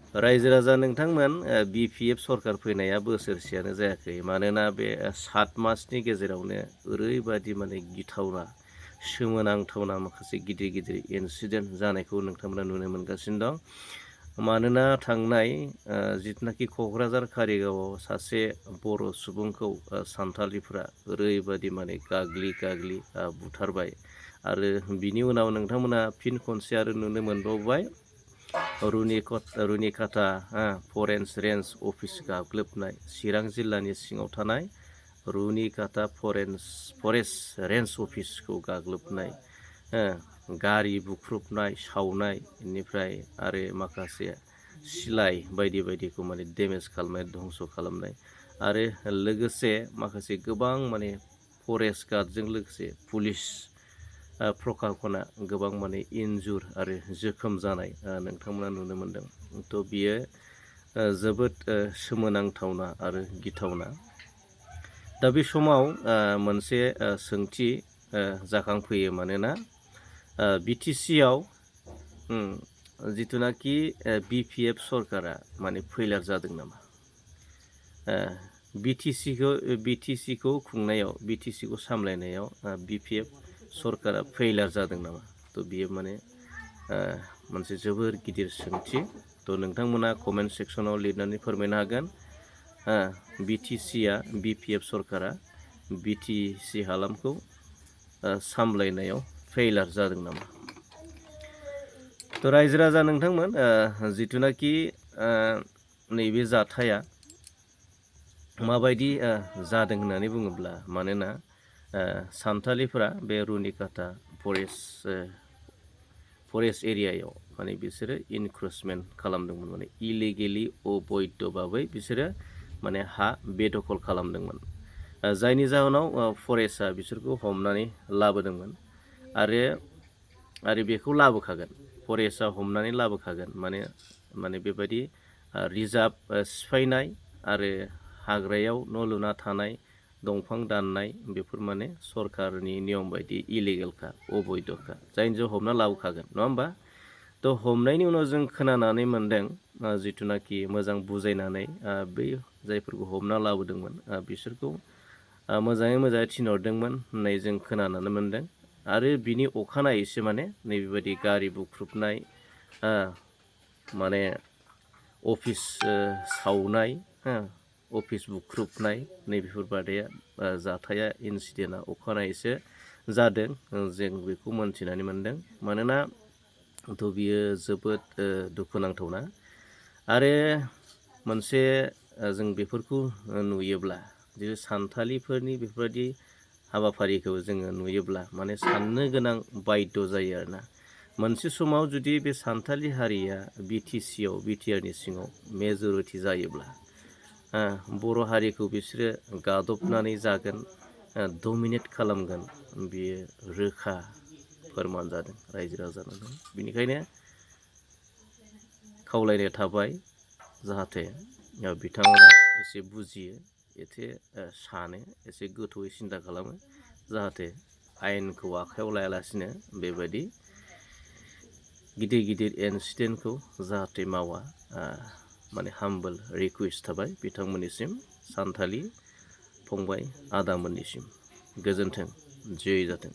रायजो राजा नोंथांमोन BPF सरकार फैनाया बोसोरसेयानो जायाखै मानोना बे 7 मासनि गेजेरावनो ओरैबादि माने गिथावना सोमोनांथावना माखासे गिदिर गिदिर इन्सिडेन्ट जानायखौ नोंथांमोना नुनो मोनगासिनो दं। मानोना थांनाय जिथुनाखि क'क्राझार कारिगावआव सासे बर' सुबुंखौ सान्थालिफ्रा ओरैबादि माने गाग्लि बुथारबाय आरो बिनि उनाव नोंथांमोना फिन खनसे आरो नुनो मोनबावबाय रुनिकाटा फरेस्ट रेन्ज अफिस गाग्लोबनाय चिरां जिल्लानि सिङाव थानाय रुनिकाटा फरेस्ट रेन्ज अफिसखौ गाग्लोबनाय गारि बुख्रुबनाय सावनाय बेनिफ्राय आरो माखासे सिलाइ बायदि बायदिखौ माने डेमेज खालामनाय धंस' खालामनाय आरो लोगोसे माखासे गोबां माने फरेस्ट गार्डजों लोगोसे पुलिस प्रखाखना गोबां माने इनजुर आरो जोखोम जानाय नोंथांमोना नुनो मोनदों। थ' बियो जोबोद सोमोनांथावना आरो गिथावना। दा बे समाव मोनसे सोंथि जाखांफैयो मानोना BTCआव जिथुनाखि BPF सरकारा माने फैलार जादों नामा? BTCखौ खुंनायाव BTCखौ सामलायनायाव BPF सरकारा फैलार जादों नामा? थ' बियो माने मोनसे जोबोर गिदिर सोंथि। थ' नोंथांमोना कमेन्ट सेक्सनाव लिरनानै फोरमायनो हागोन BPF सरकारा BTC हालामखौ सामलायनायाव फैलार जादों नामा? थ' रायजो राजा नोंथांमोन जिथुनाखि नैबे जाथाया माबायदि जादों होननानै बुङोब्ला मानोना सान्थालिफोरा बे रुनिकाटा फरेस्ट एरियायाव माने बिसोरो इनक्रोचमेन्ट खालामदोंमोन माने इलिगेलि अबैध भाबै बिसोरो माने हा बेदखल खालामदोंमोन जायनि जाहोनाव फरेस्टआ बिसोरखौ हमनानै लाबोदोंमोन आरो बेखौ लाबोखागोन फरेस्टआ हमनानै लाबोखागोन माने बेबायदि रिजार्भ सिफायनाय आरो हाग्रायाव न' लुना थानाय दंफां दाननाय बेफोर माने सरकारनि नियम बायदि इलिगेलखा अबैधखा जायनि जाहोनाव हमना लाबोखागोन नङा होमबा? थ' हमनायनि उनाव जों खोनानानै मोनदों जिथुनाखि मोजां बुजायनानै बै जायफोरखौ हमना लाबोदोंमोन बिसोरखौ मोजाङै थिनहरदोंमोन होननाय जों खोनानानै मोनदों आरो बिनि अखानायैसो माने नैबेबायदि गारि बुख्रुबनाय माने अफिस सावनाय अफिस बुख्रुबनाय नैबेफोरबादिया जाथाया इन्सिडेन्टआ अखानायैसो जादों जों बेखौ मोनथिनानै मोनदों मानोना थ' बियो जोबोद दुखुनांथावना आरो मोनसे जों बेफोरखौ नुयोब्ला जे सान्थालिफोरनि बेफोरबायदि हाबाफारिखौ जोङो नुयोब्ला माने साननो गोनां बायद' जायो आरोना मोनसे समाव जुदि बे सान्थालि हारिया बिटिआरनि सिङाव मेजरिटि जायोब्ला बर' हारिखौ बिसोरो गादबनानै जागोन डमिनेट खालामगोन बियो रोखा फोरमान जादों रायजो राजानो बेनिखायनो खावलायनाय थाबाय जाहाथे बिथांमोना एसे बुजियो एसे सानो एसे गोथौयै सिन्ता खालामो जाहाथे आयेनखौ आखायाव लायालासिनो बेबायदि गिदिर इन्सिडेन्टखौ जाहाथे मावा माने हाम्बल रिकुवेस्ट थाबाय बिथांमोननिसिम सान्थालि फंबाय आदामोननिसिम गोजोन्थों जय जाथों।